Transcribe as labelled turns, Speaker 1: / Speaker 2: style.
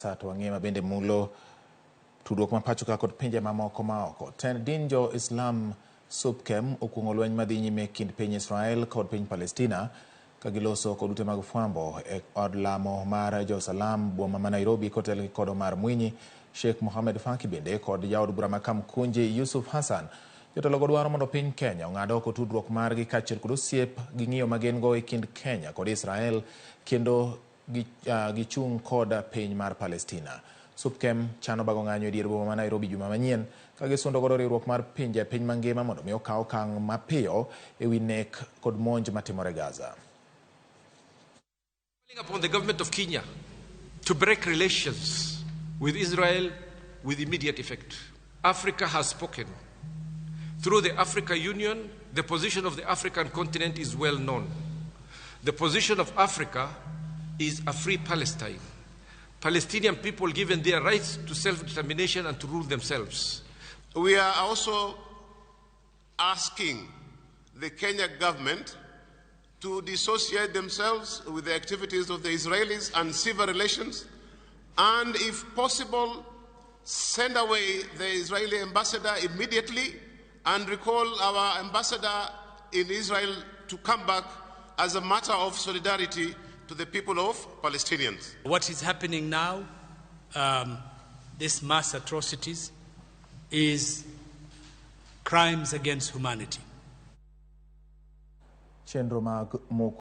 Speaker 1: To wang'e mabende mulo tudruok ma pacho ka kod pinje mamoko maoko. Tend din jo Islam Supkem okuong'o lweny madhi nyime kind piny Israel kod piny Palestina ka giloso kod ute mag fwambo e od lamo mar jo-Salam boma ma Nairobi kotelgi kod Omar Mwinyi, Sheikh Mohamed Faki bende kod jaod bura ma Kamkunji Yusuf Hassan. Jotelogo dwaro mondo piny Kenya ong'ad oko tudruok margi kaachiel kod osiep gi ng'iyo ma gin go e kind Kenya kod Israel kendo gichung' kod piny mar Palestina. Supkem chano bago ng'anyo e dier boma ma Nairobi juma manyien ka gisundo godo riwruok mar pinje e piny mangima mondo mi okaw okang' mapiyo e wi nek kod monj matimore Gaza.
Speaker 2: Upon the government of Kenya to break relations with Israel with immediate effect. Africa has spoken. Through the Africa Union, the position of the African continent is well known. The position of Africa is a free Palestine. Palestinian people given their rights to self determination and to rule themselves.
Speaker 3: We are also asking the Kenya government to dissociate themselves with the activities of the Israelis and sever relations, and if possible, send away the Israeli ambassador immediately and recall our ambassador in Israel to come back as a matter of solidarity to the people of Palestinians.
Speaker 4: What is happening now, this mass atrocities, is crimes against humanity.
Speaker 1: Chenro mag moko